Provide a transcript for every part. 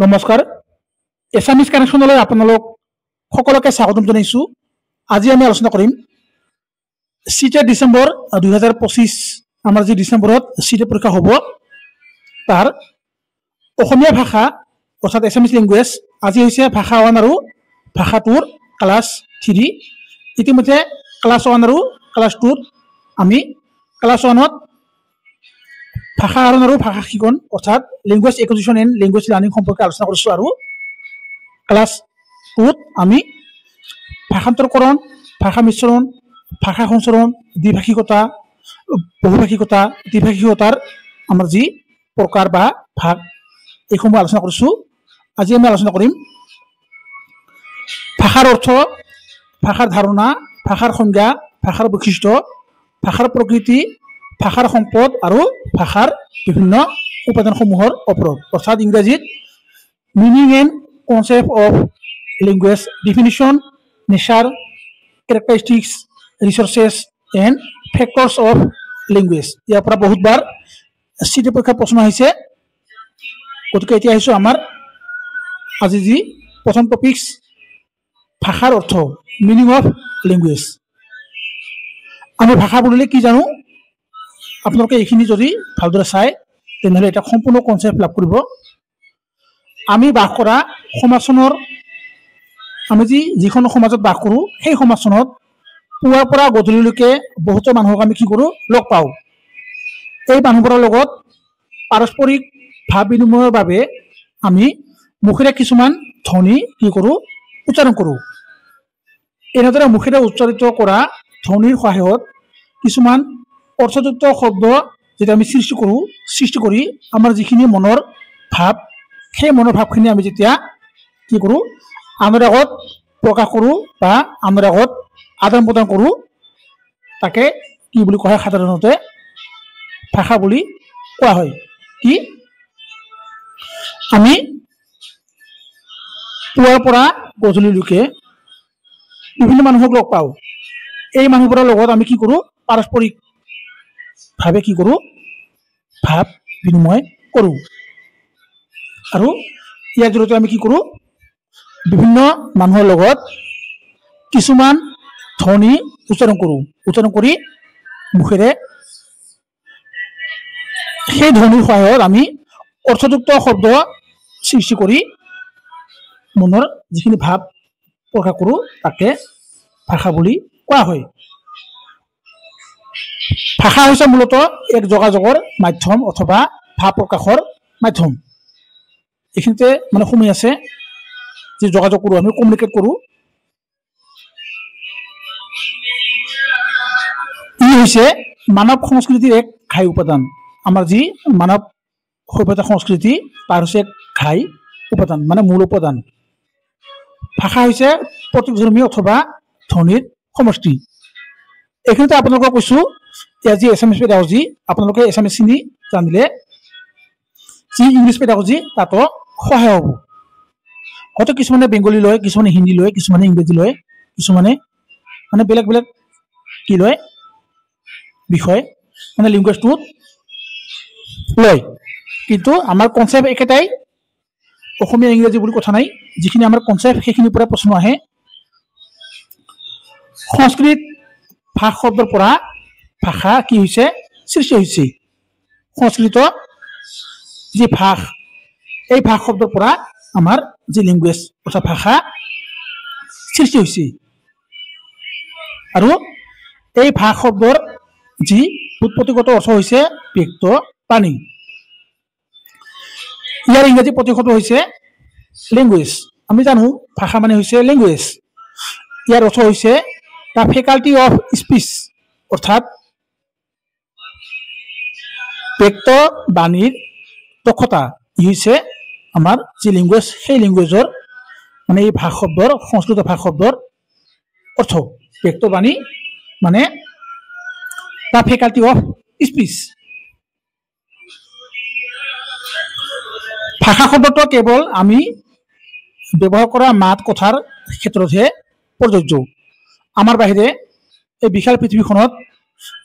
নমস্কাৰ, এছামিজ কানেকশ্যনলৈ আপোনালোক সকলোকে স্বাগতম জনাইছোঁ। আজি আমি আলোচনা কৰিম চিটেট ডিচেম্বৰ 2025, আমাৰ যি ডিচেম্বৰত চিটেট পৰীক্ষা হ'ব তাৰ অসমীয়া ভাষা অৰ্থাৎ এছামিজ লেংগুৱেজ। আজি হৈছে ভাষা ওৱান আৰু ভাষা টুৰ ক্লাছ থ্ৰী। ইতিমধ্যে ক্লাছ ওৱান আৰু ক্লাছ টুত আমি ক্লাছ ওৱানত ভাষা আহৰণ আৰু ভাষা শিকন অৰ্থাৎ language acquisition and language learning সম্পৰ্কে আলোচনা কৰিছোঁ, আৰু ক্লাছ টুত আমি ভাষান্তৰকৰণ, ভাষা মিশ্ৰণ, ভাষা সঞ্চৰণ, দ্বিভাষিকতা, বহুভাষিকতা, দ্বিভাষিকতাৰ আমাৰ যি প্ৰকাৰ বা ভাগ এইসমূহ আলোচনা কৰিছোঁ। আজি আমি আলোচনা কৰিম ভাষাৰ অৰ্থ, ভাষাৰ ধাৰণা, ভাষাৰ সংজ্ঞা, ভাষাৰ বৈশিষ্ট্য, ভাষাৰ প্ৰকৃতি, ভাষাৰ সম্পদ আৰু ভাষাৰ বিভিন্ন উপাদানসমূহৰ ওপৰত, অৰ্থাৎ ইংৰাজীত meaning and concept of language, definition, nature, characteristics, resources and factors of language. ইয়াৰ পৰা বহুতবাৰ চিটি পৰীক্ষাৰ প্ৰশ্ন আহিছে। গতিকে এতিয়া আহিছোঁ আমাৰ আজি যি প্ৰথম টপিকছ, ভাষাৰ অৰ্থ, মিনিং অফ লেংগুৱেজ। আমি ভাষা বুলিলে কি জানো? আপোনালোকে এইখিনি যদি ভালদৰে চায় তেনেহ'লে এটা সম্পূৰ্ণ কনচেপ্ট লাভ কৰিব। আমি বাস কৰা সমাজখনৰ, আমি যিখন সমাজত বাস কৰোঁ সেই সমাজখনত পুৱাৰ পৰা গধূলিলৈকে বহুতো মানুহক আমি কি কৰোঁ, লগ পাওঁ। এই মানুহবোৰৰ লগত পাৰস্পৰিক ভাৱ বিনিময়ৰ বাবে আমি মুখেৰে কিছুমান ধ্বনি কি কৰোঁ, উচ্চাৰণ কৰোঁ। এনেদৰে মুখেৰে উচ্চাৰিত কৰা ধ্বনিৰ সহায়ত কিছুমান অৰ্থযুক্ত শব্দ যেতিয়া আমি সৃষ্টি কৰোঁ, সৃষ্টি কৰি আমাৰ যিখিনি মনৰ ভাৱ, সেই মনৰ ভাৱখিনি আমি যেতিয়া কি কৰোঁ, আনৰ আগত প্ৰকাশ কৰোঁ বা আনৰ আগত আদান প্ৰদান কৰোঁ, তাকে কি বুলি কোৱা হয়? সাধাৰণতে ভাষা বুলি কোৱা হয়। কি আমি পুৱাৰ পৰা গধূলিলৈকে বিভিন্ন মানুহক লগ পাওঁ। এই মানুহবোৰৰ লগত আমি কি কৰোঁ, পাৰস্পৰিকভাৱে কি কৰোঁ, ভাৱ বিনিময় কৰোঁ। আৰু ইয়াৰ জৰিয়তে আমি কি কৰোঁ, বিভিন্ন মানুহৰ লগত কিছুমান ধ্বনি উচ্চাৰণ কৰোঁ। উচ্চাৰণ কৰি মুখেৰে সেই ধ্বনিৰ সহায়ত আমি অৰ্থযুক্ত শব্দ সৃষ্টি কৰি মনৰ যিখিনি ভাৱ প্ৰকাশ কৰোঁ তাকে ভাষা বুলি কোৱা হয়। ভাষা হৈছে মূলতঃ এক যোগাযোগৰ মাধ্যম অথবা ভাৱ প্ৰকাশৰ মাধ্যম। এইখিনিতে মানে সোমাই আছে যে যোগাযোগ কৰোঁ, আমি কমিউনিকেট কৰোঁ। ই হৈছে মানৱ সংস্কৃতিৰ এক ঘাই উপাদান। আমাৰ যি মানৱ সভ্যতা সংস্কৃতি তাৰ হৈছে এক ঘাই উপাদান, মানে মূল উপাদান। ভাষা হৈছে প্ৰতীকধৰ্মী অথবা ধ্বনিৰ সমষ্টি। এইখিনিতে আপোনালোকক কৈছোঁ, ইয়াৰ যি এছামিজ পেডাগজি, আপোনালোকে এছামিজখিনি জানিলে যি ইংলিছ পেডাগজি তাতো সহায় হ'ব। হয়তো কিছুমানে বেংগলী লয়, কিছুমানে হিন্দী লয়, কিছুমানে ইংৰাজী লয়, কিছুমানে মানে বেলেগ বেলেগ কি লয় বিষয়, মানে লেংগুৱেজটোত লয়, কিন্তু আমাৰ কনচেপ্ট একেটাই। অসমীয়া ইংৰাজী বুলি কথা নাই, যিখিনি আমাৰ কনচেপ্ট সেইখিনিৰ পৰা প্ৰশ্ন আহে। সংস্কৃত ভাষ শব্দৰ পৰা ভাষা কি হৈছে, সৃষ্টি হৈছে। সংস্কৃত যি ভাষ, এই ভাষ শব্দৰ পৰা আমাৰ যি লেংগুৱেজ অৰ্থাৎ ভাষা সৃষ্টি হৈছে। আৰু এই ভাষ শব্দৰ যি উৎপত্তিগত অৰ্থ হৈছে ব্যক্ত বাণী। ইয়াৰ ইংৰাজী প্ৰতিশব্দ হৈছে লেংগুৱেজ। আমি জানো ভাষা মানে হৈছে লেংগুৱেজ। ইয়াৰ অৰ্থ হৈছে the faculty of speech, অৰ্থাৎ ব্যক্ত বাণীৰ দক্ষতা। ই হৈছে আমাৰ যি লেংগুৱেজ, সেই লেংগুৱেজৰ মানে এই ভাষ শব্দৰ, সংস্কৃত ভাষ শব্দৰ অৰ্থ ব্যক্ত বাণী মানে the faculty of speech. ভাষা শব্দটো কেৱল আমি ব্যৱহাৰ কৰা মাত কথাৰ ক্ষেত্ৰতহে প্ৰযোজ্য। আমাৰ বাহিৰে এই বিশাল পৃথিৱীখনত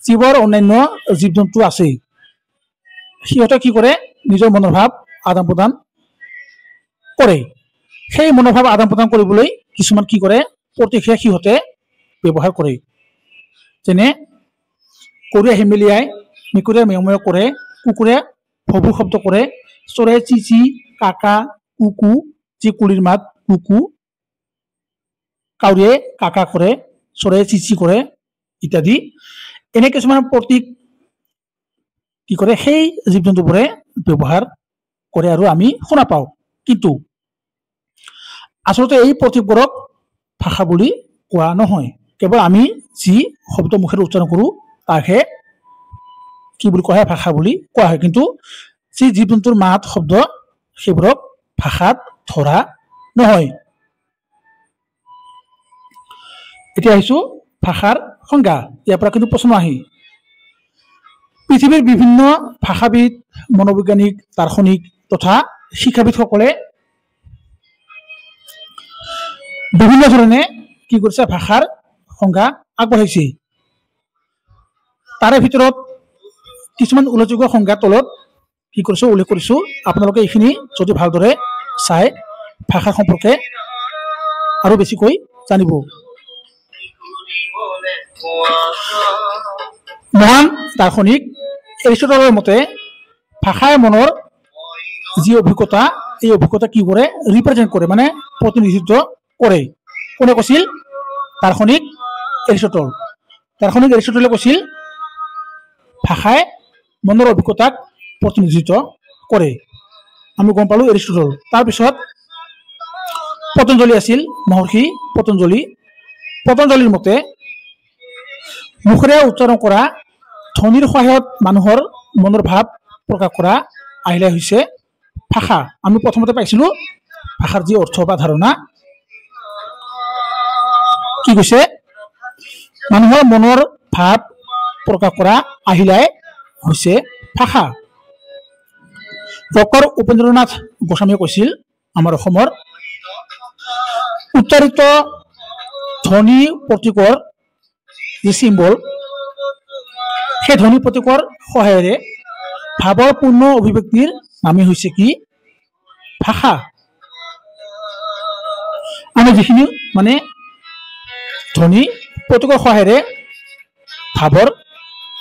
যিবোৰ অন্যান্য জীৱ জন্তু আছে, সিহঁতে কি কৰে, নিজৰ মনৰ ভাৱ আদান প্ৰদান কৰে। সেই মনোভাৱ আদান প্ৰদান কৰিবলৈ কিছুমান কি কৰে, প্ৰতিক্ৰিয়া সিহঁতে ব্যৱহাৰ কৰে। যেনে গৰুৱে হেমেলিয়াই, মেকুৰীয়ে মেও মেও কৰে, কুকুৰে ভবু শব্দ কৰে, চৰাইয়ে চি চি, কাকা, কুকু, যি কুলিৰ মাত কুকু, কাউৰীয়ে কাকা কৰে, চৰাইয়ে চি চি কৰে ইত্যাদি। এনে কিছুমান প্ৰতীক কি কৰে, সেই জীৱ জন্তুবোৰে ব্যৱহাৰ কৰে আৰু আমি শুনা পাওঁ। কিন্তু আচলতে এই প্ৰতীকবোৰক ভাষা বুলি কোৱা নহয়। কেৱল আমি যি শব্দ মুখেৰে উচ্চাৰণ কৰোঁ তাকহে কি বুলি কোৱা হয়, ভাষা বুলি কোৱা হয়। কিন্তু যি জীৱ জন্তুৰ মাত শব্দ সেইবোৰক ভাষাত ধৰা নহয়। এতিয়া আহিছো ভাষাৰ সংজ্ঞা। ইয়াৰ পৰা কিন্তু প্ৰশ্ন আহি পৃথিৱীৰ বিভিন্ন ভাষাবিদ, মনোবৈজ্ঞানিক, দাৰ্শনিক তথা শিক্ষাবিদসকলে বিভিন্ন ধৰণে কি কৰিছে, ভাষাৰ সংজ্ঞা আগবঢ়াইছে। তাৰে ভিতৰত কিছুমান উল্লেখযোগ্য সংজ্ঞা তলত কি কৰিছো, উল্লেখ কৰিছো। আপোনালোকে এইখিনি যদি ভালদৰে চাই ভাষা সম্পৰ্কে আৰু বেছিকৈ জানিব। মহান দাৰ্শনিক এৰিষ্টটলৰ মতে ভাষাই মনৰ যি অভিজ্ঞতা, এই অভিজ্ঞতা কি কৰে, ৰিপ্ৰেজেণ্ট কৰে, মানে প্ৰতিনিধিত্ব কৰে। কোনে কৈছিল? দাৰ্শনিক এৰিষ্টটল। দাৰ্শনিক এৰিষ্টটলে কৈছিল ভাষাই মনৰ অভিজ্ঞতাক প্ৰতিনিধিত্ব কৰে। আমি গম পালো এৰিষ্টটল। তাৰপিছত পতঞ্জলি আছিল, মহৰ্ষি পতঞ্জলি। পতঞ্জলিৰ মতে মুখেৰে উচ্চাৰণ কৰা ধ্বনিৰ সহায়ত মানুহৰ মনৰ ভাৱ প্ৰকাশ কৰা আহিলে হৈছে ভাষা। আমি প্ৰথমতে পাইছিলো ভাষাৰ যি অৰ্থ বা ধাৰণা, কি কৈছে, মানুহৰ মনৰ ভাৱ প্ৰকাশ কৰা আহিলাই হৈছে ভাষা। ডক্টৰ উপেন্দ্ৰনাথ গোস্বামীয়ে কৈছিল আমাৰ অসমৰ উচ্চাৰিত ধ্বনি প্ৰতীকৰ যি চিম্বল, সেই ধ্বনি প্ৰতীকৰ সহায়েৰে ভাৱৰ পূৰ্ণ অভিব্যক্তিৰ নামেই হৈছে কি, ভাষা। আমি যিখিনি মানে ধ্বনি প্ৰতীকৰ সহায়েৰে ভাৱৰ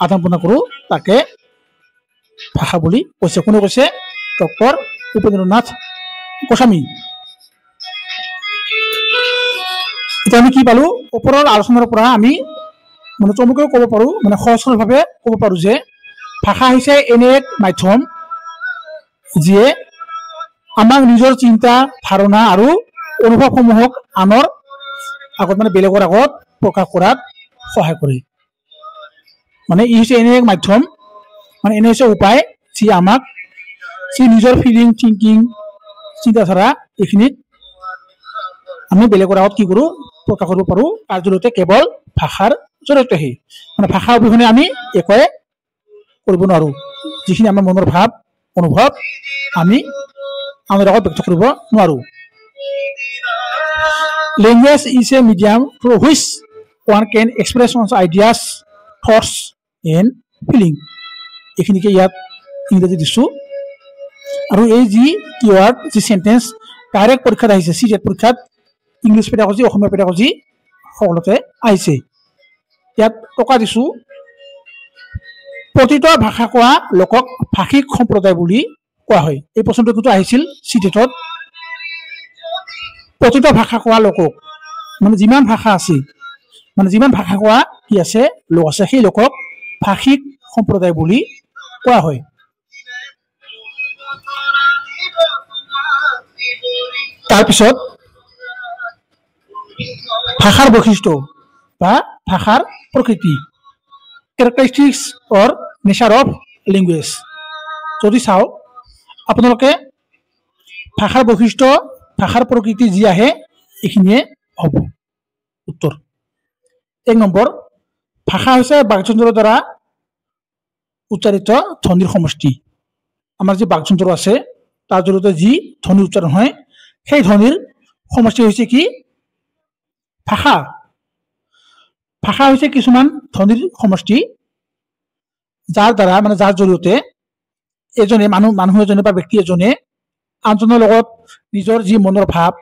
আদান প্ৰদান কৰোঁ তাকে ভাষা বুলি কৈছে। কোনে কৈছে? ডক্টৰ উপেন্দ্ৰনাথ গোস্বামী। এতিয়া আমি কি পালো, ওপৰৰ আলোচনাৰ পৰা আমি মানে চমুকৈ ক'ব পাৰো, মানে সহজ সৰলভাৱে ক'ব পাৰো যে ভাষা হৈছে এনে এক মাধ্যম যিয়ে আমাক নিজৰ চিন্তা, ধাৰণা আৰু অনুভৱসমূহক আনৰ আগত মানে বেলেগৰ আগত প্ৰকাশ কৰাত সহায় কৰে। মানে ই হৈছে এনে এক মাধ্যম, মানে এনে হৈছে উপায় যি আমাক যি নিজৰ ফিলিং, থিংকিং, চিন্তাধাৰা এইখিনিত আমি বেলেগৰ আগত কি কৰোঁ, প্ৰকাশ কৰিব পাৰোঁ। তাৰ জৰিয়তে কেৱল ভাষাৰ জৰিয়তেহে, মানে ভাষা অবিহনে আমি একোৱে কৰিব নোৱাৰোঁ। যিখিনি আমাৰ মনৰ ভাৱ, অনুভৱ আমি আনৰ আগত ব্যক্ত কৰিব নোৱাৰোঁ। Language is a medium through which one can express one's ideas, thoughts and feeling. এইখিনিকে ইয়াত ইংৰাজী দিছোঁ। আৰু এই যি কিৱাৰ্ড, যি চেণ্টেন্স ডাইৰেক্ট পৰীক্ষাত আহিছে, চি টেট পৰীক্ষাত ইংলিছ পেডাগজি, অসমীয়া পেডাগজি সকলোতে আহিছে। ইয়াত টকা দিছোঁ। প্ৰতিটো ভাষা কোৱা লোকক ভাষিক সম্প্ৰদায় বুলি কোৱা হয়। এই প্ৰশ্নটো কিন্তু আহিছিল চি টেটত। প্ৰতিটো ভাষা কোৱা লোকক, মানে যিমান ভাষা আছে, মানে যিমান ভাষা কোৱা কি আছে লোক আছে, সেই লোকক ভাষিক সম্প্ৰদায় বুলি কোৱা হয়। তাৰপিছত ভাষাৰ বৈশিষ্ট্য বা ভাষাৰ প্ৰকৃতি, characteristics or nature of language. যদি চাওঁ আপোনালোকে ভাষাৰ বৈশিষ্ট্য, ভাষাৰ প্ৰকৃতি যি আহে এইখিনিয়ে হ'ব উত্তৰ। 1 নম্বৰ, ভাষা হৈছে বাকযন্ত্ৰৰ দ্বাৰা উচ্চাৰিত ধ্বনিৰ সমষ্টি। আমাৰ যি বাকযন্ত্ৰ আছে তাৰ জৰিয়তে যি ধ্বনি উচ্চাৰণ হয় সেই ধ্বনিৰ সমষ্টি হৈছে কি, ভাষা। ভাষা হৈছে কিছুমান ধ্বনিৰ সমষ্টি যাৰ দ্বাৰা, মানে যাৰ জৰিয়তে এজনে মানুহ এজনে বা ব্যক্তি এজনে আনজনৰ লগত নিজৰ যি মনৰ ভাৱ,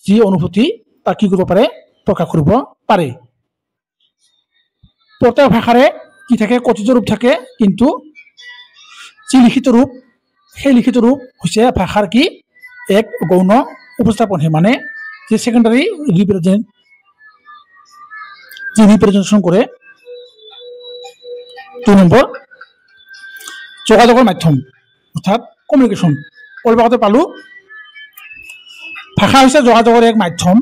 যি অনুভূতি, তাক কি কৰিব পাৰে? প্ৰকাশ কৰিব পাৰে। প্ৰত্যেক ভাষাৰে কি থাকে? কথিত ৰূপ থাকে, কিন্তু যি লিখিত ৰূপ, সেই লিখিত ৰূপ হৈছে ভাষাৰ কি এক গৌণ উপস্থাপনহে, মানে যি ছেকেণ্ডাৰী ৰিপ্ৰেজেণ্ট, যি ৰিপ্ৰেজেণ্টেশ্যন কৰে। 2 নম্বৰ, যোগাযোগৰ মাধ্যম অৰ্থাৎ কমিউনিকেশ্যন। অলপ আগতে পালোঁ, ভাষা হৈছে যোগাযোগৰ এক মাধ্যম,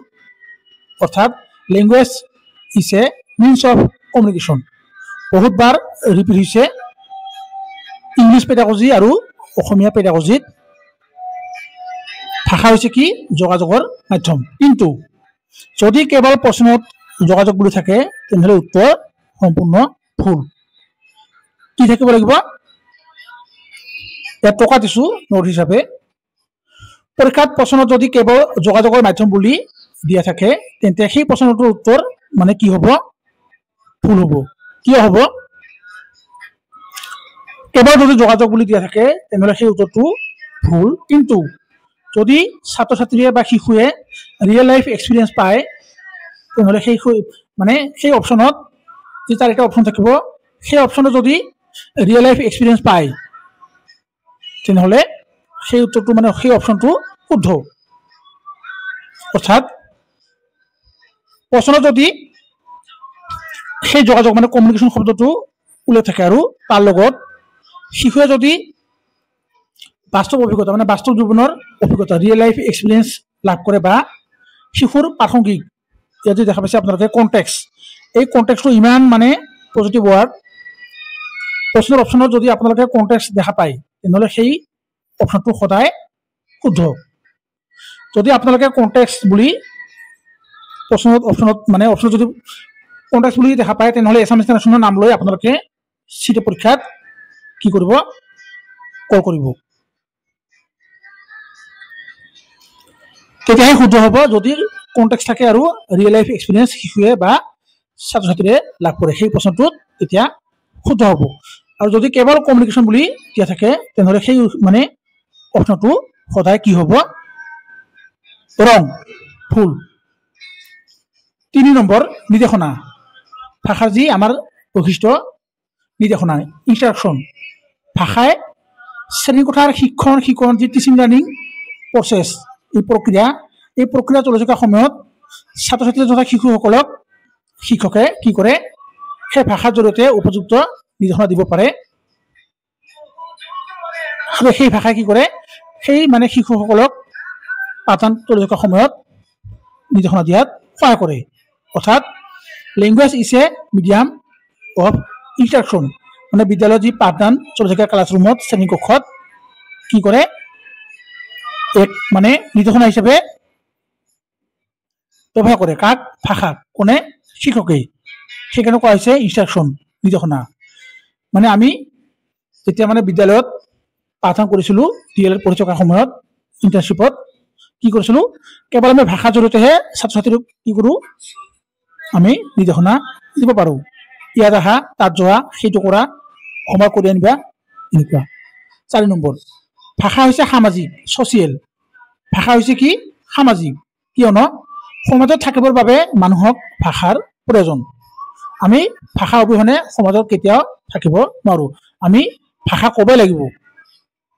অৰ্থাৎ language is a means of communication. বহুতবাৰ ৰিপিট হৈছে ইংলিছ পেডাগজি আৰু অসমীয়া পেডাগজিত। ভাষা হৈছে কি? যোগাযোগৰ মাধ্যম। কিন্তু যদি কেৱল প্ৰশ্নত যোগাযোগ বুলি থাকে, তেনেহ'লে উত্তৰ সম্পূৰ্ণ ভুল। কি থাকিব লাগিব? ইয়াত টকা দিছোঁ নোট হিচাপে। পৰীক্ষাত প্ৰশ্নত যদি কেৱল যোগাযোগৰ মাধ্যম বুলি দিয়া থাকে, তেন্তে সেই প্ৰশ্নটোৰ উত্তৰ মানে কি হ'ব? ভুল হ'ব। কিয় হ'ব? কেৱল যদি যোগাযোগ বুলি দিয়া থাকে, তেনেহ'লে সেই উত্তৰটো ভুল। কিন্তু যদি ছাত্ৰ ছাত্ৰীয়ে বা শিশুৱে ৰিয়েল লাইফ এক্সপিৰিয়েঞ্চ পায়, তেনেহ'লে সেই মানে সেই অপশ্যনত যি চাৰিটা অপশ্যন থাকিব, সেই অপশ্যনত যদি ৰিয়েল লাইফ এক্সপিৰিয়েঞ্চ পায়, তেনেহ'লে সেই উত্তৰটো মানে সেই অপশ্যনটো শুদ্ধ। অৰ্থাৎ প্ৰশ্নত যদি সেই যোগাযোগ মানে কমিউনিকেশ্যন শব্দটো উল্লেখ থাকে আৰু তাৰ লগত শিশুৱে যদি বাস্তৱ অভিজ্ঞতা মানে বাস্তৱ জীৱনৰ অভিজ্ঞতা, ৰিয়েল লাইফ এক্সপিৰিয়েঞ্চ লাভ কৰে, বা শিশুৰ প্ৰাসংগিক, ইয়াত যদি দেখা পাইছে আপোনালোকে কণ্টেক্স, এই কণ্টেক্সটো ইমান মানে পজিটিভ ৱাৰ্ড, প্ৰশ্নৰ অপশ্যনত যদি আপোনালোকে কণ্টেক্স দেখা পায়, তেনেহ'লে সেই অপশ্যনটো সদায় শুদ্ধ। যদি আপোনালোকে কণ্টেক্স বুলি প্ৰশ্নত অপশ্যনত মানে অপশ্যনত যদি কণ্টেক্স বুলি দেখা পায়, তেনেহ'লে এছামিছ ট্ৰান্সলেশ্যনৰ নাম লৈ আপোনালোকে চিটি পৰীক্ষাত কি কৰিব? কল কৰিব। তেতিয়াহে শুদ্ধ হ'ব যদি কণ্টেক্স থাকে আৰু ৰিয়েল লাইফ এক্সপিৰিয়েঞ্চ শিশুৱে বা ছাত্ৰ ছাত্ৰীয়ে লাভ কৰে, সেই প্ৰশ্নটোত তেতিয়া শুদ্ধ হ'ব। আৰু যদি কেৱল কমিউনিকেশ্যন বুলি দিয়া থাকে, তেনেহ'লে সেই মানে অপশ্যনটো সদায় কি হ'ব? ৰং, ভুল। 3 নম্বৰ, নিৰ্দেশনা। ভাষাৰ যি আমাৰ বৈশিষ্ট্য, নিৰ্দেশনা, ইনষ্ট্ৰাকশ্যন। ভাষাই শ্ৰেণীকোঠাৰ শিক্ষণ শিকন যি টিচিং লাৰ্ণিং প্ৰচেছ, এই প্ৰক্ৰিয়া, এই প্ৰক্ৰিয়া চলি থকা সময়ত ছাত্ৰ ছাত্ৰী তথা শিশুসকলক শিক্ষকে কি কৰে? সেই ভাষাৰ জৰিয়তে উপযুক্ত নিৰ্দেশনা দিব পাৰে। আৰু সেই ভাষাই কি কৰে? সেই মানে শিশুসকলক পাঠদান চলি থকা সময়ত নিৰ্দেশনা দিয়াত সহায় কৰে। অৰ্থাৎ language is a medium of instruction, মানে বিদ্যালয়ত যি পাঠদান চলি থকা ক্লাছৰুমত, শ্ৰেণীকক্ষত কি কৰে? এক মানে নিৰ্দেশনা হিচাপে ব্যৱহাৰ কৰে। কাক? ভাষাক। কোনে? শিক্ষকেই। সেইকাৰণে কোৱা হৈছে ইনষ্ট্ৰাকশ্যন, নিৰ্দেশনা। মানে আমি যেতিয়া মানে বিদ্যালয়ত পাঠদান কৰিছিলোঁ, ডি এল এড পঢ়ি থকা সময়ত ইণ্টাৰ্ণশ্বিপত কি কৰিছিলোঁ? কেৱল আমি ভাষাৰ জৰিয়তেহে ছাত্ৰ ছাত্ৰীক কি কৰোঁ? আমি নিৰ্দেশনা দিব পাৰোঁ। ইয়াত আহা, তাত যোৱা, সেইটো কৰা, হোমৱৰ্ক কৰি আনিবা, এনেকুৱা। 4 নম্বৰ, ভাষা হৈছে সামাজিক, ছ'চিয়েল। ভাষা হৈছে কি? সামাজিক। কিয়নো সমাজত থাকিবৰ বাবে মানুহক ভাষাৰ প্ৰয়োজন। আমি ভাষা অবিহনে সমাজত কেতিয়াও থাকিব নোৱাৰোঁ। আমি ভাষা ক'বই লাগিব।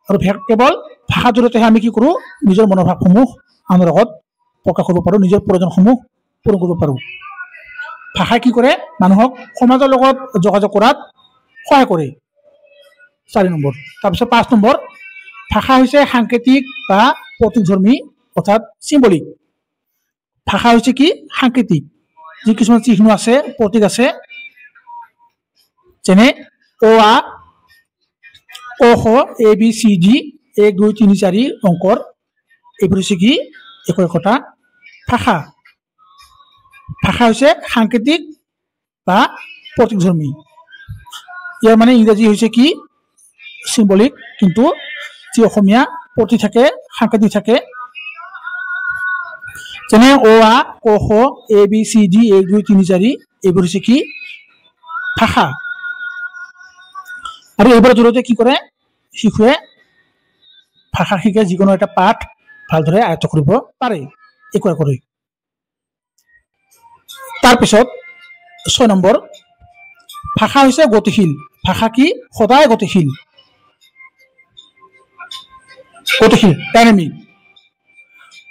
আৰু কেৱল ভাষাৰ জৰিয়তেহে আমি কি কৰোঁ? নিজৰ মনোভাৱসমূহ আনৰ আগত প্ৰকাশ কৰিব পাৰোঁ, নিজৰ প্ৰয়োজনসমূহ পূৰণ কৰিব পাৰোঁ। ভাষাই কি কৰে? মানুহক সমাজৰ লগত যোগাযোগ কৰাত সহায় কৰে। 4 নম্বৰ। তাৰপিছত 5 নম্বৰ, ভাষা হৈছে সাংকেতিক বা প্ৰতীকধৰ্মী, অৰ্থাৎ চিম্বলিক। ভাষা হৈছে কি? সাংকেতিক। যি কিছুমান চিহ্ন আছে, প্ৰতীক আছে, যেনে অ আ ক খ এ বি চি ডি 1 2 3 4 অংকৰ, এইবোৰ হৈছে কি? একো একোটা ভাষা। ভাষা হৈছে সাংকেতিক বা প্ৰতীকধৰ্মী। ইয়াৰ মানে ইংৰাজী হৈছে কি? চিম্বলিক। কিন্তু যি অসমীয়া প্ৰতীক থাকে, সাংকেতিক থাকে, যেনে অ আ ক খ এ বি চি ডি 1 2 3 4, এইবোৰ হৈছে কি? ভাষা। আৰু এইবোৰৰ জৰিয়তে কি কৰে? শিশুৱে ভাষা শিকে যিকোনো এটা পাঠ ভালদৰে আয়ত্ব কৰিব পাৰে একো কৰি। তাৰপিছত 6 নম্বৰ, ভাষা হৈছে গতিশীল। ভাষা কি? সদায় গতিশীল, গতিশীল, ডাইনামিক।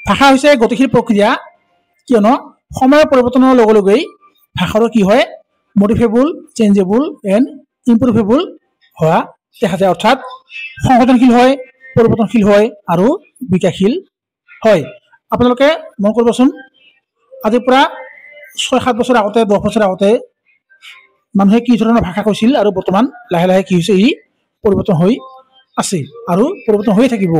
ভাষা হৈছে গতিশীল প্ৰক্ৰিয়া, কিয়নো সময়ৰ পৰিৱৰ্তনৰ লগে লগেই ভাষাৰো কি হয়, মডিফেবল, চেঞ্জেবল এণ্ড ইম্প্ৰুভেবল হোৱা দেখা যায়। অৰ্থাৎ সংশোধনশীল হয়, পৰিৱৰ্তনশীল হয় আৰু বিকাশশীল হয়। আপোনালোকে মন কৰিবচোন, আজিৰ পৰা 6-7 বছৰ আগতে, 10 বছৰ আগতে মানুহে কি ধৰণৰ ভাষা কৈছিল আৰু বৰ্তমান লাহে লাহে কি হৈছে, ই পৰিৱৰ্তন হৈ আছে আৰু পৰিৱৰ্তন হৈয়ে থাকিব।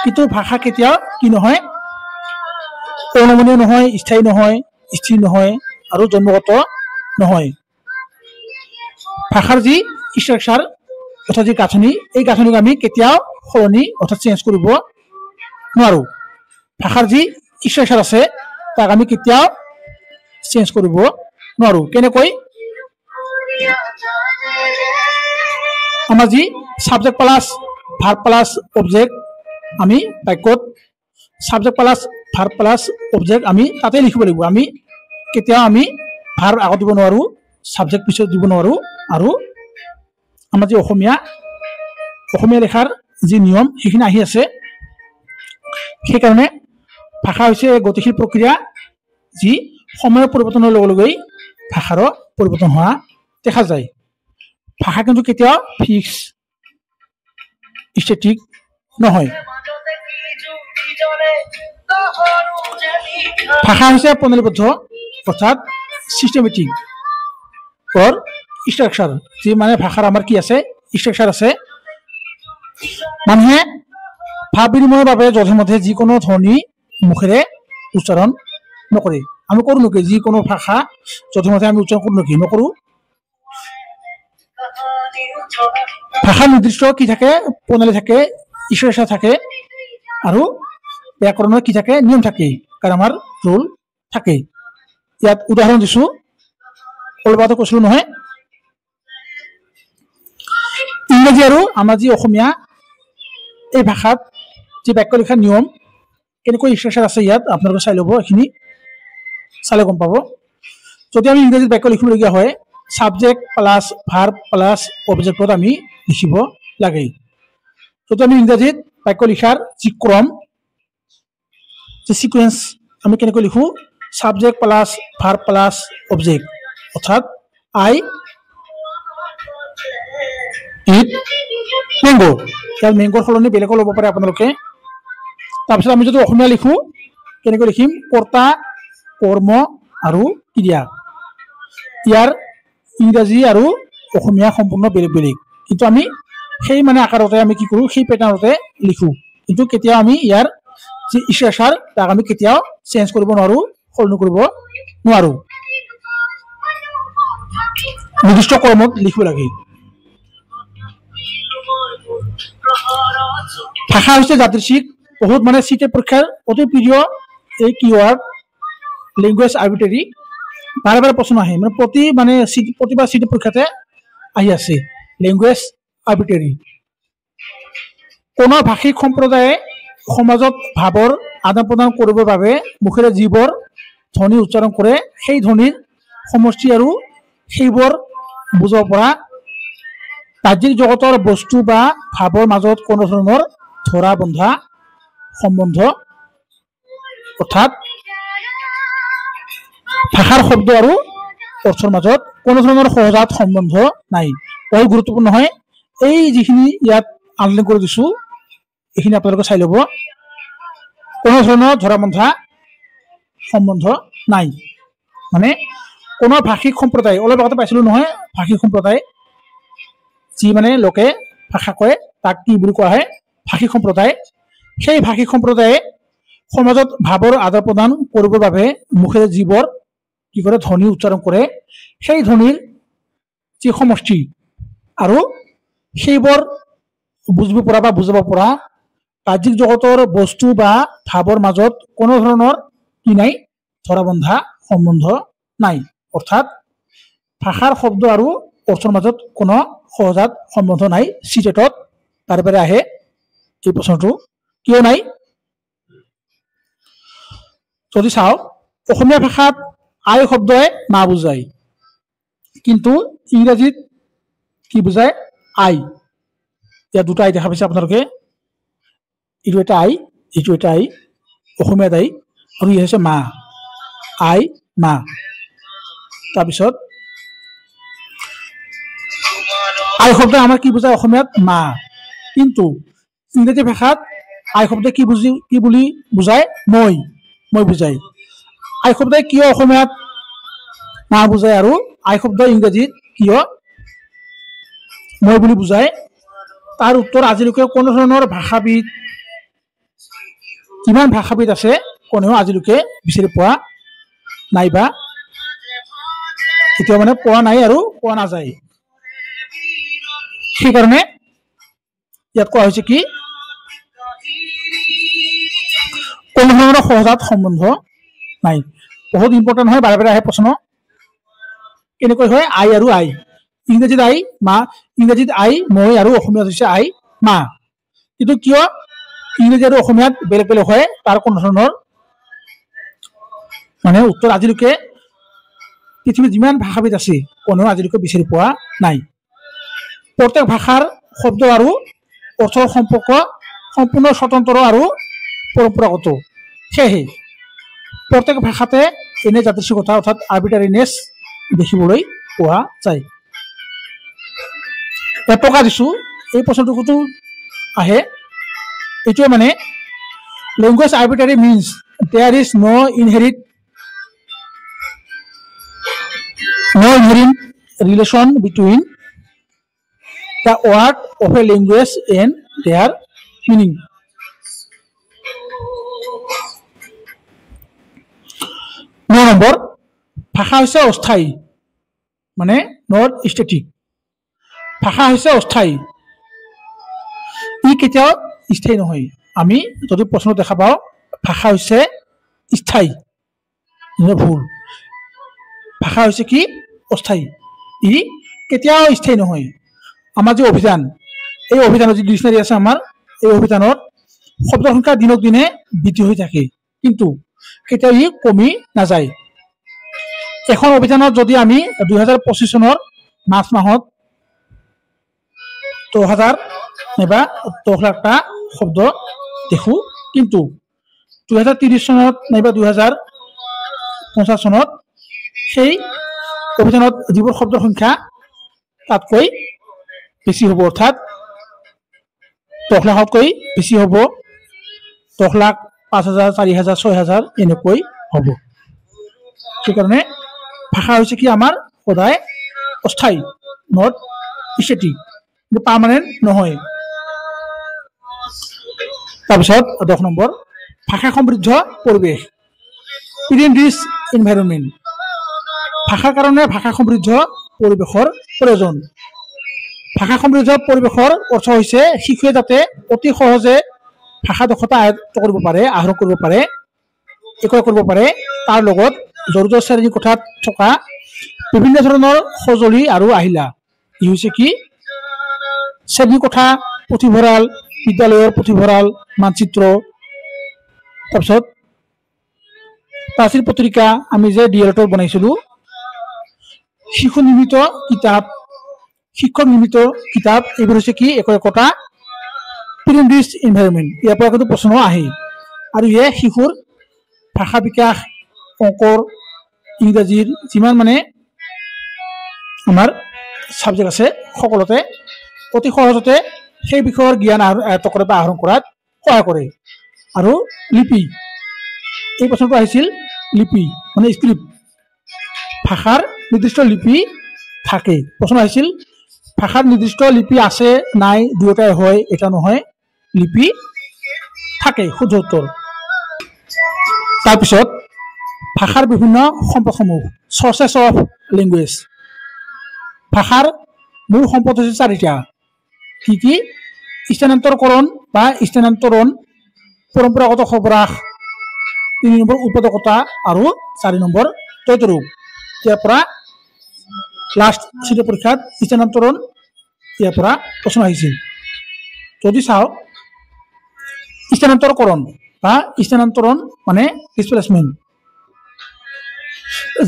কিন্তু ভাষা কেতিয়াও কি নহয়, অনমনীয় নহয়, স্থায়ী নহয়, স্থিৰ নহয় আৰু জন্মগত নহয়। ভাষাৰ যি ষ্ট্ৰাকচাৰ অৰ্থাৎ যি গাঁথনি, এই গাঁথনিক আমি কেতিয়াও সলনি অৰ্থাৎ চেঞ্জ কৰিব নোৱাৰোঁ। ভাষাৰ যি ষ্ট্ৰাকচাৰ আছে তাক আমি কেতিয়াও চেঞ্জ কৰিব নোৱাৰোঁ। কেনেকৈ? আমাৰ যি subject plus verb plus object, আমি বাক্যত subject plus verb plus object আমি তাতে লিখিব লাগিব। আমি কেতিয়াও আমি ভাৰ্ব আগত দিব নোৱাৰোঁ, ছাবজেক্ট পিছত দিব নোৱাৰোঁ। আৰু আমাৰ যি অসমীয়া লেখাৰ যি নিয়ম সেইখিনি আহি আছে। সেইকাৰণে ভাষা হৈছে গতিশীল প্ৰক্ৰিয়া, যি সময়ৰ পৰিৱৰ্তনৰ লগে লগেই ভাষাৰো পৰিৱৰ্তন হোৱা দেখা যায়। ভাষা কিন্তু কেতিয়াও ফিক্স, ষ্টেটিক নহয়। ভাষা হৈছে প্ৰণালীবদ্ধ অৰ্থাৎ চিষ্টেমেটিক অৰ ষ্ট্ৰাকচাৰ, যি মানে ভাষাৰ আমাৰ কি আছে, ষ্ট্ৰাকচাৰ আছে। মানুহে ভাৱ বিনিময়ৰ বাবে যধে মধে যিকোনো ধ্বনি মুখেৰে উচ্চাৰণ নকৰে। আমি কৰোঁ নেকি যিকোনো ভাষা যধে মধে আমি উচ্চাৰণ কৰোঁ নেকি? নকৰোঁ। ভাষাৰ নিৰ্দিষ্ট কি থাকে, প্ৰণালী থাকে, ষ্ট্ৰাকচাৰ থাকে আৰু ব্যাকৰণৰ কি থাকে, নিয়ম থাকে, গ্ৰামাৰ ৰুল থাকে। ইয়াত উদাহৰণ দিছোঁ, অলপ আগতে কৈছিলোঁ নহয়, ইংৰাজী আৰু আমাৰ যি অসমীয়া এই ভাষাত যি বাক্য লিখাৰ নিয়ম কেনেকৈ ষ্ট্ৰাকচাৰ আছে ইয়াত আপোনালোকে চাই ল'ব, এইখিনি চালে গম পাব। যদি আমি ইংৰাজীত বাক্য লিখিবলগীয়া হয়, ছাবজেক্ট প্লাছ ভাৰ্ব প্লাছ অবজেক্টত আমি লিখিব লাগে। যদি আমি ইংৰাজীত বাক্য লিখাৰ যি ক্ৰম, যি চিকুৱেঞ্চ আমি কেনেকৈ লিখোঁ, subject plus verb plus object, অৰ্থাৎ আই it mango. ইয়াত মেংগোৰ সলনি বেলেগো ল'ব পাৰে আপোনালোকে। তাৰপিছত আমি যদি অসমীয়া লিখোঁ কেনেকৈ লিখিম, কৰ্তা, কৰ্ম আৰু ক্ৰিয়া। ইয়াৰ ইংৰাজী আৰু অসমীয়া সম্পূৰ্ণ বেলেগ বেলেগ, কিন্তু আমি সেই মানে আকাৰতে আমি কি কৰোঁ, সেই পেটাৰ্ণতে লিখোঁ। কিন্তু কেতিয়াও আমি ইয়াৰ যি ষ্ট্ৰাকচাৰ তাক আমি কেতিয়াও চেঞ্জ কৰিব নোৱাৰোঁ, সলনি কৰিব নোৱাৰোঁ। নিৰ্দিষ্ট কৰ্মত লিখিব লাগে। ভাষা হৈছে যাদৃচ্ছিক, বহুত মানে চিটেট পৰীক্ষাৰ অতি প্ৰিয় এই কিৱৰ্ড লেংগুৱেজ আৰ্বিট্ৰেৰী, বাৰে বাৰে প্ৰশ্ন আহে, মানে প্ৰতি মানে প্ৰতিবাৰ চিটেট পৰীক্ষাতে আহি আছে লেংগুৱেজ আৰ্বিট্ৰেৰী। কোনো ভাষিক সম্প্ৰদায়ে সমাজত ভাৱৰ আদান প্ৰদান কৰিবৰ বাবে মুখেৰে যিবোৰ ধ্বনি উচ্চাৰণ কৰে সেই ধ্বনিৰ সমষ্টি আৰু সেইবোৰ বুজাব পৰা বাহ্যিক জগতৰ বস্তু বা ভাৱৰ মাজত কোনো ধৰণৰ ধৰা বন্ধা সম্বন্ধ, অৰ্থাৎ ভাষাৰ শব্দ আৰু অৰ্থৰ মাজত কোনো ধৰণৰ সহজাত সম্বন্ধ নাই। বহুত গুৰুত্বপূৰ্ণ হয় এই যিখিনি ইয়াত আণ্ডাৰলাইন কৰি দিছো, এইখিনি আপোনালোকে চাই ল'ব। কোনো ধৰণৰ ধৰা বন্ধা সম্বন্ধ নাই, মানে কোনো ভাষিক সম্প্ৰদায়, অলপ আগতে পাইছিলো নহয় ভাষিক সম্প্ৰদায়, যি মানে লোকে ভাষা কয় তাক কি বুলি কোৱা হয়, ভাষিক সম্প্ৰদায়। সেই ভাষিক সম্প্ৰদায়ে সমাজত ভাৱৰ আদান প্ৰদান কৰিবৰ বাবে মুখেৰে যিবোৰ কি কৰে ধ্বনি উচ্চাৰণ কৰে সেই ধ্বনিৰ যি সমষ্টি আৰু সেইবোৰ বুজিব পৰা বা বুজাব পৰা বাহ্যিক জগতৰ বস্তু বা ভাৱৰ মাজত কোনো ধৰণৰ কি নাই, ধৰা বন্ধা সম্বন্ধ নাই। অৰ্থাৎ ভাষাৰ শব্দ আৰু অৰ্থৰ মাজত কোনো সহজাত সম্বন্ধ নাই। চিটেটত বাৰে বাৰে আহে। এই প্ৰশ্নটো কিয় নাই? যদি চাওঁ, অসমীয়া ভাষাত আই শব্দই মা বুজায়, কিন্তু ইংৰাজীত কি বুজায়? আই। ইয়াত দুটা আই দেখা পাইছে আপোনালোকে, এইটো এটা আই, এইটো এটা আই, অসমীয়াত আই, আৰু ই হৈছে মা, আই মা। তাৰপিছত আই শব্দ আমাৰ কি বুজায় অসমীয়াত? মা। কিন্তু ইংৰাজী ভাষাত আই শব্দ কি বুলি বুজায়? মই, মই বুজায়। আই শব্দই কিয় অসমীয়াত মা বুজায় আৰু আই শব্দ ইংৰাজীত কিয় মই বুলি বুজায়, তাৰ উত্তৰ আজিলৈকে কোনো ধৰণৰ ভাষাবিদ, কিমান ভাষাবিদ আছে কোনেও আজিলৈকে বিচাৰি পোৱা নাই বা এতিয়া মানে পোৱা নাই আৰু পোৱা নাযায়। সেইকাৰণে ইয়াত কোৱা হৈছে কি কোনো ধৰণৰ সহজাত সম্বন্ধ নাই। বহুত ইম্পৰ্টেণ্ট হয়, বাৰে বাৰে আহে প্ৰশ্ন। কেনেকৈ হয় আই আৰু আই? ইংৰাজীত আই মা, ইংৰাজীত আই মই আৰু অসমীয়াত হৈছে আই মা। কিন্তু কিয় ইংৰাজী আৰু অসমীয়াত বেলেগ বেলেগ হয় তাৰ কোনো ধৰণৰ মানে উত্তৰ আজিলৈকে পৃথিৱীত যিমান ভাষাবিদ আছে কোনেও আজিলৈকে বিচাৰি পোৱা নাই। প্ৰত্যেক ভাষাৰ শব্দ আৰু অৰ্থৰ সম্পৰ্ক সম্পূৰ্ণ স্বতন্ত্ৰ আৰু পৰম্পৰাগত। সেয়েহে প্ৰত্যেক ভাষাতে এনে যাদৃচ্ছিকতা অৰ্থাৎ আৰ্বিটাৰিনেছ দেখিবলৈ পোৱা যায়। টকা দিছোঁ, এই প্ৰশ্নটোতো আহে। এইটোৱে মানে language arbitrary means there is no inherent relation between the word of a language and their meaning. 9 number, ভাষা হৈছে অস্থায়ী, মানে not static. ভাষা হৈছে অস্থায়ী, ই কেতিয়াও স্থায়ী নহয়। আমি যদি প্ৰশ্ন দেখা পাওঁ ভাষা হৈছে স্থায়ী, ভুল। ভাষা হৈছে কি? অস্থায়ী, ই কেতিয়াও স্থায়ী নহয়। আমাৰ যি অভিধান, এই অভিধানৰ যি ডিক্সনাৰী আছে আমাৰ, এই অভিধানত শব্দৰ সংখ্যা দিনক দিনে বৃদ্ধি হৈ থাকে, কিন্তু কেতিয়াও ই কমি নাযায়। এখন অভিধানত যদি আমি 2025 চনৰ মাৰ্চ মাহত 10,000 নাইবা 10 লাখটা শব্দ দেখো, কিন্তু 2030 চনত নাইবা 2050 চনত সেই অভিধানত যিবোৰ শব্দৰ সংখ্যা তাতকৈ বেছি হ'ব, অৰ্থাৎ 10 লাখতকৈ বেছি হ'ব, 10 লাখ 5,000, 4,000, 6,000 এনেকৈ হ'ব। সেইকাৰণে ভাষা হৈছে কি আমাৰ সদায় অস্থায়ী, not static, কিন্তু পাৰ্মানেণ্ট নহয়। তাৰপিছত 10 নম্বৰ, ভাষা সমৃদ্ধ পৰিৱেশ, প্ৰিণ্ট ৰিচ এনভাইৰনমেণ্ট। ভাষাৰ কাৰণে ভাষা সমৃদ্ধ পৰিৱেশৰ প্ৰয়োজন। ভাষা সমৃদ্ধ পৰিৱেশৰ অৰ্থ হৈছে শিশুৱে যাতে অতি সহজে ভাষা দক্ষতা আয়ত্ত কৰিব পাৰে, আহৰণ কৰিব পাৰে, একয় কৰিব পাৰে, তাৰ লগত জড়িত শ্ৰেণী কোঠাত থকা বিভিন্ন ধৰণৰ সঁজুলি আৰু আহিলা। ই হৈছে কি শ্ৰেণী কোঠা, পুথিভঁৰাল, বিদ্যালয়ৰ পুথিভঁৰাল, মানচিত্ৰ, তাৰপিছত প্ৰাচীন পত্ৰিকা, আমি যে ডি এল এডত বনাইছিলোঁ, শিশু নিৰ্মিত কিতাপ, শিক্ষক নিৰ্মিত কিতাপ, এইবোৰ হৈছে কি একো একোটা প্ৰিণ্ট ৰিচ এনভাইৰনমেণ্ট। ইয়াৰ পৰা কিন্তু প্ৰশ্ন আহে। আৰু ইয়ে শিশুৰ ভাষা বিকাশ, অংকৰ, ইংৰাজীৰ যিমান মানে আমাৰ ছাবজেক্ট আছে সকলোতে অতি সহজতে সেই বিষয়ৰ জ্ঞান আয়ত্ত কৰে বা আহৰণ কৰাত সহায় কৰে। আৰু লিপি, এই প্ৰশ্নটো আহিছিল লিপি মানে স্ক্ৰিপ্ট, ভাষাৰ নিৰ্দিষ্ট লিপি থাকে। প্ৰশ্ন আহিছিল ভাষাৰ নিৰ্দিষ্ট লিপি আছে নাই, দুয়োটাই হয়, এটা নহয়, লিপি থাকে, শুদ্ধ উত্তৰ। তাৰপিছত ভাষাৰ বিভিন্ন সম্পদসমূহ, চৰ্চেছ অফ লেংগুৱেজ। ভাষাৰ মূল সম্পদ হৈছে চাৰিটা, কি কি? স্থানান্তৰকৰণ বা স্থানান্তৰণ, পৰম্পৰাগত সৰবৰাহ, 3 নম্বৰ উৎপাদকতা আৰু 4 নম্বৰ তৈতৰূপ। ইয়াৰ পৰা লাষ্ট চিট পৰীক্ষাত স্থানান্তৰণ ইয়াৰ পৰা প্ৰশ্ন আহিছিল। যদি চাওঁ স্থানান্তৰকৰণ বা স্থানান্তৰণ মানে ডিছপ্লেচমেণ্ট,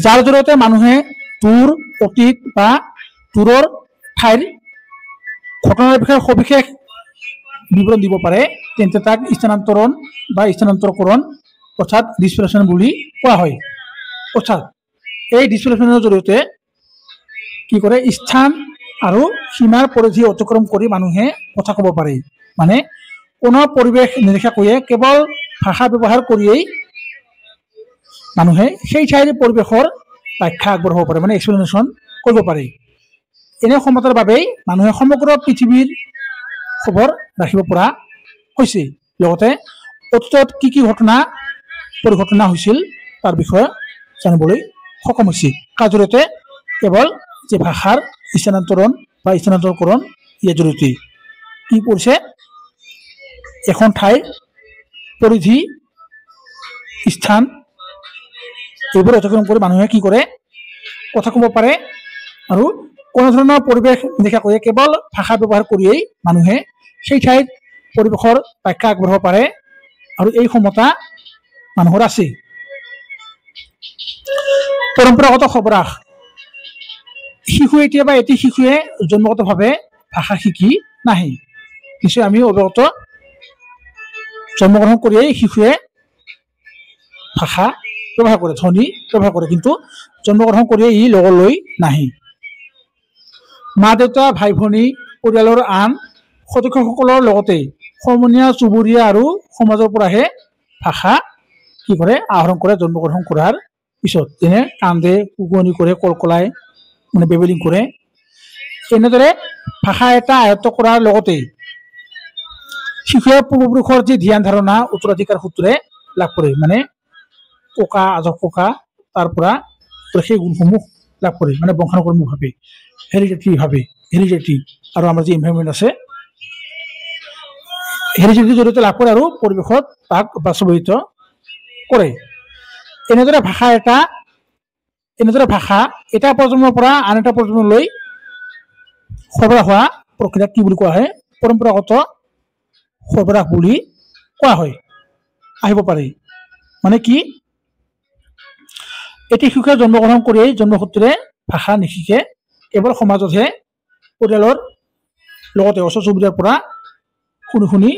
যাৰ জৰিয়তে মানুহে দূৰ অতীত বা দূৰৰ ঠাইৰ ঘটনাৰ বিষয়ে সবিশেষ বিৱৰণ দিব পাৰে, তেন্তে তাক স্থানান্তৰণ বা স্থানান্তৰকৰণ অৰ্থাৎ ডিছপ্লেচমেণ্ট বুলি কোৱা হয়। অৰ্থাৎ এই ডিছপ্লেচমেণ্টৰ জৰিয়তে কি কৰে, স্থান আৰু সীমাৰ পৰিধি অতিক্ৰম কৰি মানুহে কথা ক'ব পাৰে। মানে কোনো পৰিৱেশ নেদেখাকৈয়ে কেৱল ভাষা ব্যৱহাৰ কৰিয়েই মানুহে সেই ঠাইৰ পৰিৱেশৰ ব্যাখ্যা আগবঢ়াব পাৰে, মানে এক্সপ্লেনেশ্যন কৰিব পাৰে। এনে ক্ষমতাৰ বাবেই মানুহে সমগ্ৰ পৃথিৱীৰ খবৰ ৰাখিব পৰা হৈছে। লগতে অতীতত কি কি ঘটনা পৰিঘটনা হৈছিল তাৰ বিষয়ে জানিবলৈ সক্ষম হৈছে। কাৰ জৰিয়তে? কেৱল যে ভাষাৰ স্থানান্তৰণ বা স্থানান্তৰকৰণ ইয়াৰ জৰিয়তে কি কৰিছে, এখন ঠাইৰ পৰিধি স্থান এইবোৰ অতিক্ৰম কৰি মানুহে কি কৰে, কথা ক'ব পাৰে আৰু কোনো ধৰণৰ পৰিৱেশ নেদেখাকৈয়ে কেৱল ভাষা ব্যৱহাৰ কৰিয়েই মানুহে সেই ঠাইত পৰিৱেশৰ ব্যাখ্যা আগবঢ়াব পাৰে আৰু এই ক্ষমতা মানুহৰ আছে। পৰম্পৰাগত সৰবৰাহ। শিশু এতিয়া বা এটি শিশুৱে জন্মগতভাৱে ভাষা শিকি নাহে। নিশ্চয় আমি অৱগত, জন্মগ্ৰহণ কৰিয়েই শিশুৱে ভাষা ব্যৱহাৰ কৰে, ধ্বনি ব্যৱহাৰ কৰে, কিন্তু জন্মগ্ৰহণ কৰিয়েই ই লগলৈ নাহে। মা দেউতা, ভাই ভনী, পৰিয়ালৰ আন সদস্যসকলৰ লগতে সমনীয়া, চুবুৰীয়া আৰু সমাজৰ পৰাহে ভাষা কি কৰে, আহৰণ কৰে জন্মগ্ৰহণ কৰাৰ পিছত। যেনে কান্দে, কুকুৱনি কৰে, কলকলাই মানে বেবেলিং কৰে। এনেদৰে ভাষা এটা আয়ত্ব কৰাৰ লগতে শিশুৱে পূৰ্বপুৰুষৰ যি ধ্যান ধাৰণা উত্তৰাধিকাৰ সূত্ৰে লাভ কৰে, মানে ককা, আজৰ ককা, তাৰ পৰা সেই গুণসমূহ লাভ কৰে, মানে বংশানুক্ৰমিকভাৱে, হেৰিডিটিভাৱে, হেৰিডিটি আৰু আমাৰ যি এনভাইৰনমেণ্ট আছে হেৰিডিটিৰ জৰিয়তে লাভ কৰে আৰু পৰিৱেশত তাক বাস্তৱায়িত কৰে। এনেদৰে ভাষা এটা প্ৰজন্মৰ পৰা আন এটা প্ৰজন্মলৈ সৰবৰাহ হোৱা প্ৰক্ৰিয়াক কি বুলি কোৱা হয়? পৰম্পৰাগত সৰবৰাহ বুলি কোৱা হয়। আহিব পাৰে মানে কি, এটি শিশুৱে জন্মগ্ৰহণ কৰিয়েই জন্মসূত্ৰে ভাষা নিশিকে, কেৱল সমাজতহে পৰিয়ালৰ লগতে ওচৰ চুবুৰীয়াৰ পৰা শুনি শুনি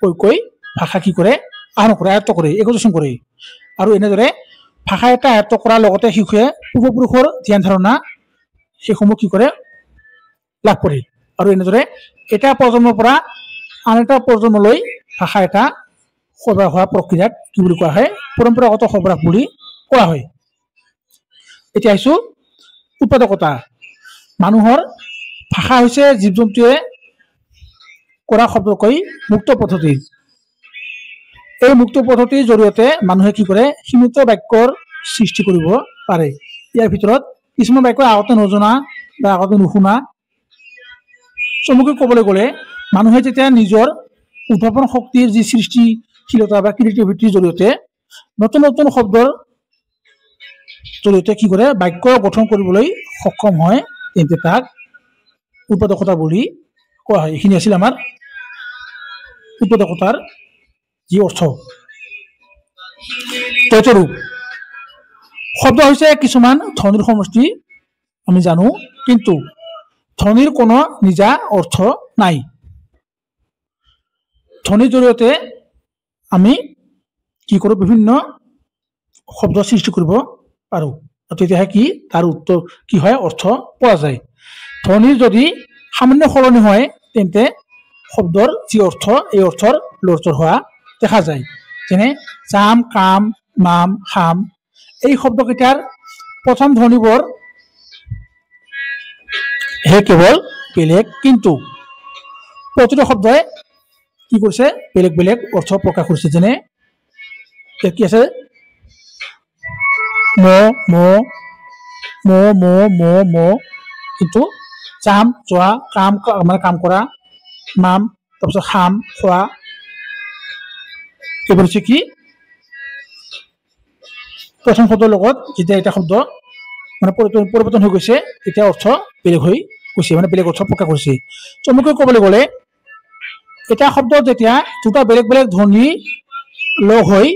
কৈ কৈ ভাষা কি কৰে, আহৰণ কৰে, আয়ত্ব কৰে, একোজন কৰে। আৰু এনেদৰে ভাষা এটা আয়ত্ব কৰাৰ লগতে শিশুৱে পূৰ্বপুৰুষৰ ধ্যান ধাৰণা সেইসমূহ কি কৰে, লাভ কৰে। আৰু এনেদৰে এটা প্ৰজন্মৰ পৰা আন এটা প্ৰজন্মলৈ ভাষা এটা সৰবৰাহ হোৱা প্ৰক্ৰিয়াক কি বুলি কোৱা হয়? পৰম্পৰাগত সৰবৰাহ বুলি কোৱা হয়। এতিয়া আহিছো উৎপাদকতা। মানুহৰ ভাষা হৈছে জীৱ জন্তুৱে কৰা শব্দকৈ মুক্ত পদ্ধতি। এই মুক্ত পদ্ধতিৰ জৰিয়তে মানুহে কি কৰে, সীমিত বাক্যৰ সৃষ্টি কৰিব পাৰে। ইয়াৰ ভিতৰত কিছুমান বাক্য আগতে নজনা বা আগতে নুশুনা। চমুকৈ ক'বলৈ গ'লে মানুহে যেতিয়া নিজৰ উদ্ভাৱন শক্তিৰ যি সৃষ্টিশীলতা বা ক্ৰিয়েটিভিটিৰ জৰিয়তে নতুন নতুন শব্দৰ জৰিয়তে কি কৰে, বাক্য গঠন কৰিবলৈ সক্ষম হয়, তেন্তে তাক উৎপাদকতা বুলি কোৱা হয়। এইখিনি আছিল আমাৰ উৎপাদকতাৰ যি অৰ্থ। দ্বৈতৰূপ শব্দ হৈছে কিছুমান ধ্বনিৰ সমষ্টি, আমি জানো, কিন্তু ধ্বনিৰ কোনো নিজা অৰ্থ নাই। ধ্বনিৰ জৰিয়তে আমি কি কৰোঁ, বিভিন্ন শব্দ সৃষ্টি কৰিব পাৰোঁ, তেতিয়াহে কি তাৰ উত্তৰ কি হয়, অৰ্থ পোৱা যায়। ধ্বনিৰ যদি সামান্য সলনি হয় তেন্তে শব্দৰ যি অৰ্থ, এই অৰ্থৰ লৰচৰ হোৱা দেখা যায়। যেনে জাম, কাম, মাম, খাম, এই শব্দকেইটাৰ প্ৰথম ধ্বনিবোৰ হে কেৱল বেলেগ, কিন্তু প্ৰতিটো শব্দই কি কৰিছে, বেলেগ বেলেগ অৰ্থ প্ৰকাশ কৰিছে। যেনে কি আছে, ম ম ম ম ম ম, কিন্তু জাম যোৱা, কাম মানে কাম কৰা, মাম, তাৰপিছত খাম খোৱা, এইবোৰ হৈছে কি প্ৰথম শব্দৰ লগত যেতিয়া এটা শব্দ মানে পৰিৱৰ্তন হৈ গৈছে তেতিয়া অৰ্থ বেলেগ হৈ গৈছে, মানে বেলেগ অৰ্থ প্ৰকাশ কৰিছে। চমুকৈ ক'বলৈ গ'লে এটা শব্দ যেতিয়া দুটা বেলেগ বেলেগ ধ্বনি লগ হৈ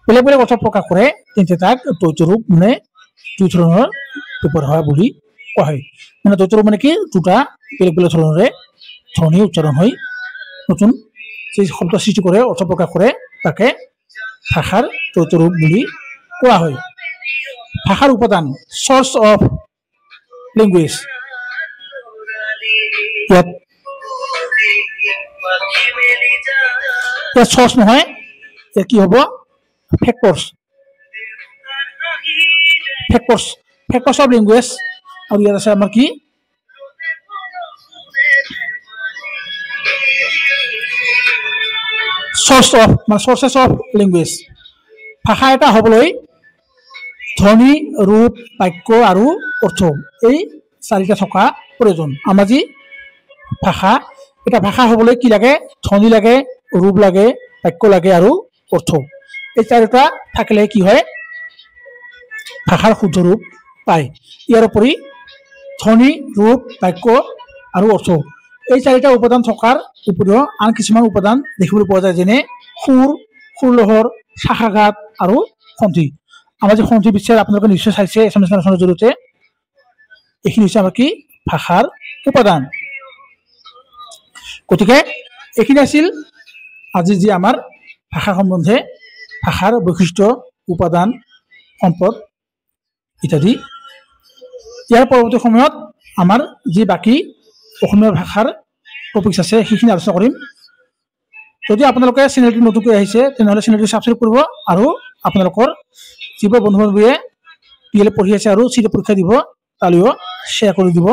বেলেগ বেলেগ অৰ্থ প্ৰকাশ কৰে, তেন্তে তাক দ্বৈত ৰূপ মানে দুই ধৰণৰ ব্যৱহাৰ হোৱা বুলি কোৱা হয়। মানে দ্বৈত ৰূপ মানে কি, দুটা বেলেগ বেলেগ ধৰণেৰে ধ্বনি উচ্চাৰণ হৈ নতুন যি শব্দ সৃষ্টি কৰে, অৰ্থ প্ৰকাশ কৰে, তাকে ভাষাৰ দ্বৈত ৰূপ বুলি কোৱা হয়। ভাষাৰ উপাদান, চ'ৰ্চ অফ লেংগুৱেজ। ইয়াত চ'ৰ্চ নহয়, ইয়াত কি হ'ব, factors, factors, factors of language. আৰু ইয়াত আছে আমাৰ কি, চ'ৰ্চ অফ মানে চ'ৰ্চেছ অফ লেংগুৱেজ। ভাষা এটা হ'বলৈ ধ্বনি, ৰূপ, বাক্য আৰু অৰ্থ এই চাৰিটা থকা প্ৰয়োজন। আমাৰ যি ভাষা, এটা ভাষা হ'বলৈ কি লাগে, ধ্বনি লাগে, ৰূপ লাগে, বাক্য লাগে আৰু অৰ্থ। এই চাৰিটা থাকিলে কি হয়, ভাষাৰ শুদ্ধ ৰূপ পায়। ইয়াৰ উপৰি ধ্বনি, ৰূপ, বাক্য আৰু অৰ্থ এই চাৰিটা উপাদান থকাৰ উপৰিও আন কিছুমান উপাদান দেখিবলৈ পোৱা যায়, যেনে সুৰ, সুৰলহৰ, শ্বাসাঘাত আৰু সন্ধি। আমাৰ যি সন্ধি বিচাৰ আপোনালোকে নিশ্চয় চাইছে এছামিছ আলোচনাৰ জৰিয়তে। এইখিনি হৈছে আমাৰ কি, ভাষাৰ উপাদান। গতিকে এইখিনি আছিল আজি যি আমাৰ ভাষা সম্বন্ধে, ভাষাৰ বৈশিষ্ট্য, উপাদান, সম্পদ ইত্যাদি। ইয়াৰ পৰৱৰ্তী সময়ত আমাৰ যি বাকী অসমীয়া ভাষাৰ টপিকছ আছে সেইখিনি আলোচনা কৰিম। যদি আপোনালোকে চেনেলটো নতুনকৈ আহিছে, তেনেহ'লে চেনেলটো ছাবস্ক্ৰাইব কৰিব আৰু আপোনালোকৰ যিবোৰ বন্ধু বান্ধৱীয়ে পি এল এ পঢ়ি আছে আৰু চি পৰীক্ষা দিব, তালৈও শ্বেয়াৰ কৰি দিব।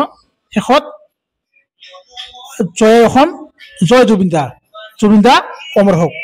শেষত জয় অসম, জয় জুবিন দা, জুবিন দা অমৰ হওক।